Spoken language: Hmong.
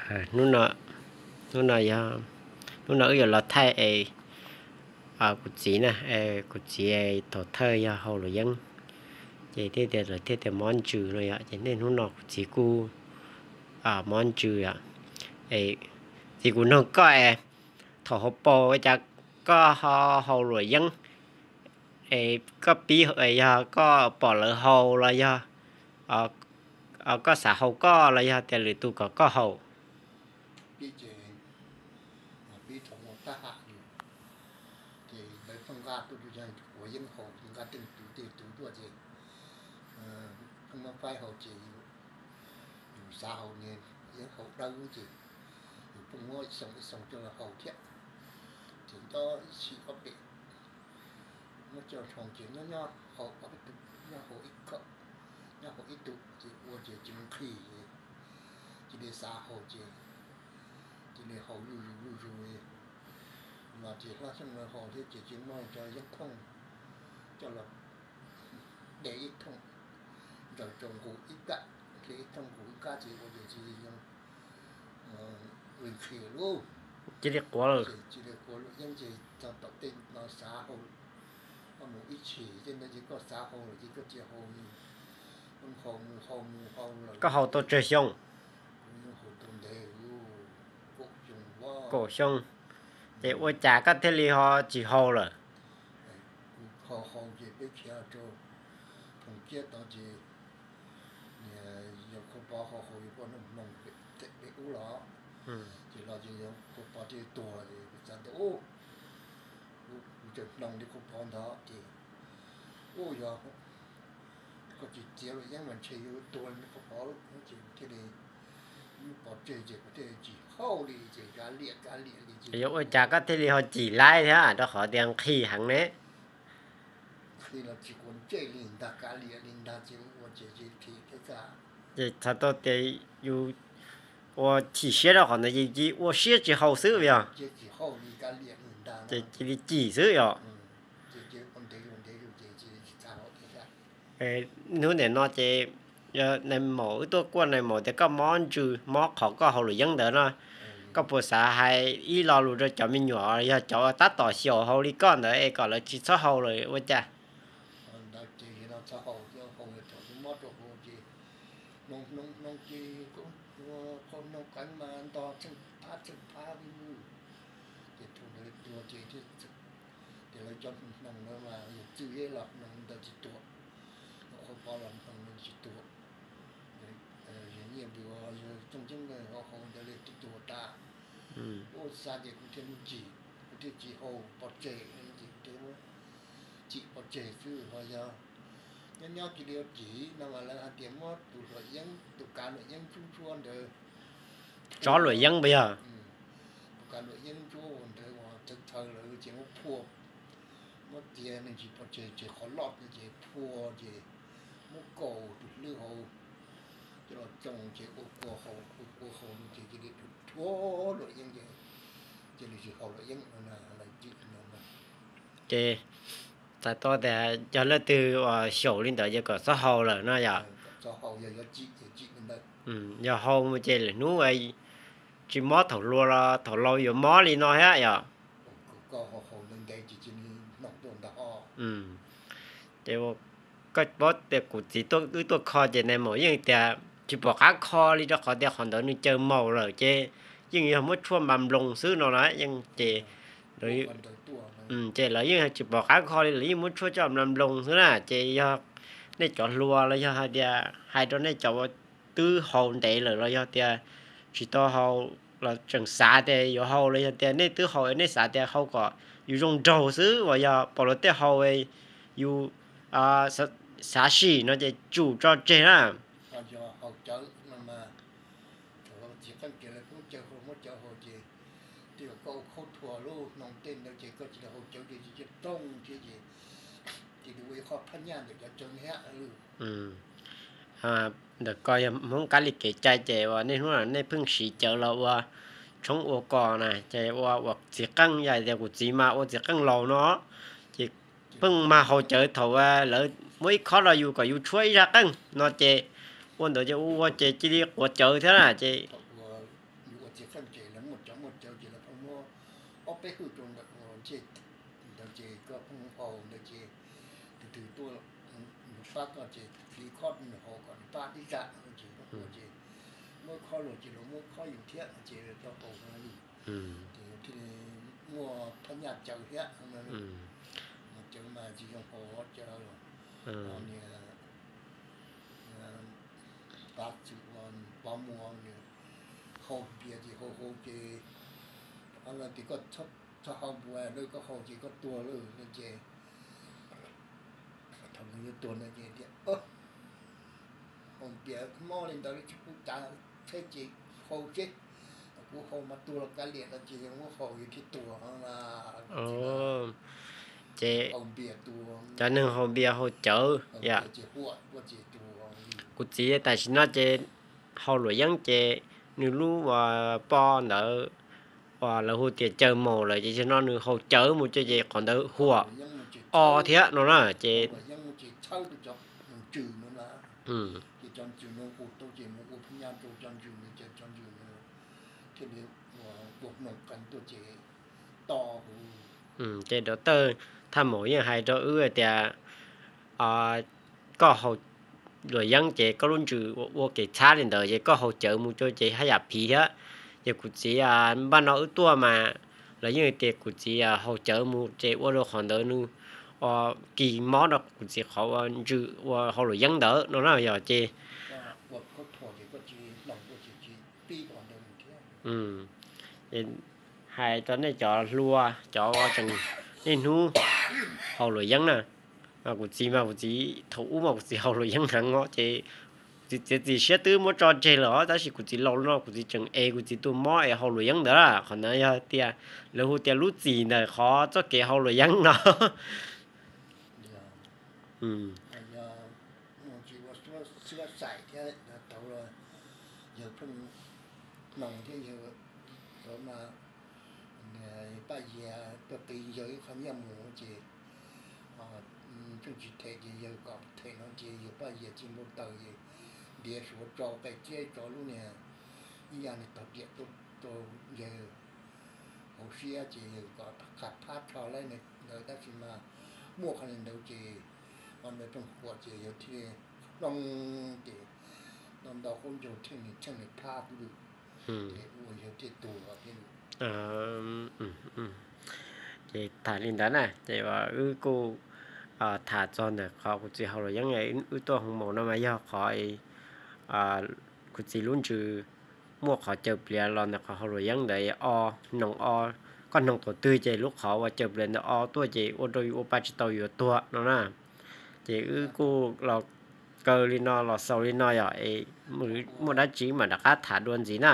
Hnub no, hnub no yog, hnub no wb yuav los thaij es kuv txiv na, kuv txiv thaum thawj yog haus luam yeeb, ces thiaj tias lawv thiaj tias mob ntsws no yom, ces niaj hnub no kuv txiv kuj mob ntsws yom. Txiv, kuv nug koj es thaum hauv paus ua cas koj ho haus luam yeeb? Es koj pib yog koj pom lawv haus los yog koj xav haus koj los yog tias lwm tus kom koj haus? Pib ces, pib thaum tab ham yus, ces lawv pheej nqa tuaj rau yog ua yeeb haus, nqa tej tus tej tus tuaj ces pheej muab faib haus ces yus xav haus ne, yeeb haus dawb ces yus pheej muab ib xoo ib xoo coj los haus thiab. Ces nto ib txhij ob pem muab coj rau ces nyob nyob haus ob peb tus, nyob haus ib kaum, nyob haus ib tug ces ua ces cia li nqhis, cia li xav haus ces cia li haus zuj zus zuj zus los ces hlob Xyooj lawv haus thiab ces cia li muab cov yeeb thooj coj los de ib thooj nraws rau nqus ib kab, hle ib thooj nqus ib kab ces ua ces cia li zoo, nqhis lawm, cia li quav lawm, cia li quav luam yeeb ces txog tom tej no xav haus, koj mus ib chim tej ntawd ces koj xav haus lawm ces koj cia haus, haus mus haus mus haus lawm. Koj haus tau tsawg xyoo? Kuv haus tau ntev, kaum xyoo. Kaum xyoo. Ces ua cas koj thiaj li ho tsis haus lawm? Kuv ho haus ces peb khiav rau Phoom Kiab tod ces yog Khua Pov ho haus yus poj noog hnoos pem ub los, ces los ces yog Khua Pov thiaj tuag ces kuv xav tias ub, kuv tseem hnoos li Khua Pov ntawd ces ub yog koj tsis txiav luam yeeb mas ntshe yuav tuag li Khua Pov ces kuv thiaj li, pov tseg ces kuv thiaj li tsis haus li ces kav liam kav liam li ces. Yog ua cas koj thiaj li ho cim laib thiab rau qhov tias nqhis heev ne? Nqhis los tsis quav ntsej li ntag, kav liam li ntag ces ua ces nqhis thiab xwb. Ces txhais tau tias yus ua chim siab rau qhov ntawd ces cia li ua siab tsis haus xwb yog? Ces cia li cim xwb yog? Hnub ntawm no ces nais maum wb tuaj kuaj nais maum tias koj mob ntsws mob qhov koj haus luam yeeb ntawd no, koj puas xav hais ib lo lus rau cov me nyuam yog cov tab tom xyaum haus li koj ntawd es kom lawv tsis txhob haus lawm ua cas? Ntawd ces txhob haus, haus thaum mob rau hauv ces hnoos hnoos hnoos ces qhov hnoos qeev mas nto txheej phab txheej phab li. Ces thaum ntawd tuag ces ces lawv cov hnoos ntawd mas yog txwj los hnoos ntawd tsis tuag, Khua Pov los hnoos ntawd tsis tuag. Yog nyiaj npws, yog txooj ceeb ho haus ntawd li twb tuag tas. Ua xav ces kuv thiaj muab cim, kuv thiaj tsis haus pov tseg, ces kuv thiaj muab cim pov tseg xwb ho yog nyob nyob cia li ua cim no mas lawv hais tias muab tus luam yeeb, tus kav luam yeeb ntsuab ntsuab ntawd, tsob luam yeeb puas yog? Tus kav luam yeeb ntsuab ntawd uas txawv txawv lawm ces muab phua, muab txiav me ntsis pov tseg, tseg qhov loj ces phua ces muab kaus tus hlwb hauv coj los tsoo ces ua kua haus, ua kua haus ces cia li dhuav luam yeeb ces cia li tsis haus luam yeeb no na, lawv cim no na. Ces txhais tau tias yog leej twg uas xyaum li ntawd ces kom txhob haus lawm no yog? Yog haus mus ces lwm hnub tsis mob thaum hluas los thaum laus yuav mob li no thiab yog? Ces koj paub tias kuv txiv wb tuaj kho ces nais maum yeej tias tsis pom qab kho li rau qhov tias qhov ntawd nws caws maum lawm ces yeej yog muab tshuaj npa nploos xwb no na yeej ces ces lawv yeej tsis pom qab kho li, lawv yeej muab tshuaj coj npa nploos xwb na. Ces yog nej cov hluas los yog hais tias hais rau nej cov twb haus ntev lawm los yog tias tsis tau haus los tseem xav tias yuav haus los yog tias nej twb haus nej xav tias haus kom yus zoo nraug xwb uas yog pom luag tej haus yus xav sim no ces tsum tso tseg na. Thaum txiv qeej kiag lawv poob cawv hau muab cawv hau ces twb yog koj ua khaub thuas lub hnoos tej ntawd ces koj cia li hau cawv ces cia li rooj thiab ces cia li ua ib qho phab nyaj ntawm cov cawv thiab lawm. Ntawm ko yog Hmoob kab li kev cai ces uas niaj hnub no nej pheej siv cawv los ua tshoob ua kos na ces ua ua txiv qeej, yog tias kuv txiv mas ua txiv qeej laus no ces pheej mag haus cawv thaum lawv muab ib khob rau yus kom yus tshuab ib zaj qeej no ces ua ntawd ces ua ua ces cia li quav cawv thiab na ces ces kheej ces lawv muaj cov muaj cawv ces lawv pheej muab ob peb hwj rau ntawm ntsej ntawd ces koj pheej haus ntawd ces tus twg tuaj yuav pab koj ces tiv khob nws haus kom nws pab ib zam ces, ces muab khob luag ces luag muab khob yus thiab ces tau haus li. Ces thiaj li muaj phab nyaj cawv thiab no. Cawv mas tsis zoo haus cawv los niag Pav Txwm, Pov Muas, haus npias ces haus haus ces, o, tias koj txhob haus npias lawm, koj haus ces koj tuag lawm no ces, thaum nws yuav tuag no ces tias, haus npias mob li ntawd tsis pub cav tsheb ces haus seb, kuv haus mas tuag los kav liam no ces yog muab haus yus thiaj tuag. Ces cov neeg haus npias haus cawv yom. Kuv txiv tam sim no ces haus luam yeeb ces nws lub uas poj ntawd uas lawv hu tias caw maus lawm ces tam sim no nws haus cawv mus ces qhov ntawd huam o thiab no na ces ces dov tawj thaj maum yeej hais rau wb tias koj haus luam yeeb ces koj lub ntsws ua kev txhab li ntawd ces koj haus cawv mus rau ces haj yam phiv thiab. Ces kuv txiv npaj no wb tuaj mas lawv yeej tias kuv txiv haus cawv mus ces ua rau qhov ntawd nws kis mob rau kuv txiv qhov ua ntsws ua haus luam yeeb ntawd no na yog ces hais rau nej cov hluas cov uas tseem niaj hnub haus luam yeeb na. Kuv txiv mas kuv txiv thaum ub mas kuv txiv haus luam yeeb heev os ces kuv txiv txiav txim siab twb muab tso tseg lawm os, tab sis kuv txiv laus no kuv txiv tseem es kuv txiv tus mob es haus luam yeeb ntawd. Qhov ntawd yog tias lawv hu tias lub txim ntawm qhov txoj kev haus luam yeeb no. Paj Yias tuaj qiv yawg ib qho nyiaj mus ces pheej tsis them ces yawg kom them no ces yawg Paj Yias txij npau taws es ntiav suav tso qe txiab tso lub niag ib yam niag tog riam tuaj rau yawg hauv siab ces yawg kom qha phab tsho laib ntawd tab sis mas muaj qhov li ntawd ces qhov ntawd pheej huam ces yawg thiaj hloo ces ntau ntau qaub ncaug thiaj li tsheej li phab xwb ces ua yawg thiaj tuag thiab. Ces tham li ntawd na ces wb kuj tham txog ntawm qhov kuv txiv haus luam yeeb wb tuaj hoo maum no mas yog qhov kuv txiv lub ntsws muaj qhov caws pliav los ntawm qhov haus luam yeeb ntawd o, noog o, koj noog thaum twg ces lub qhov uas caws pliav ntawd o tuaj ces ua rau yus ua pa tsis tau yuav tuag no na. Ces wb kuj los kaw li no los xaus li no yom es muaj dab tsi mam rov qab tham dua ntxiv na.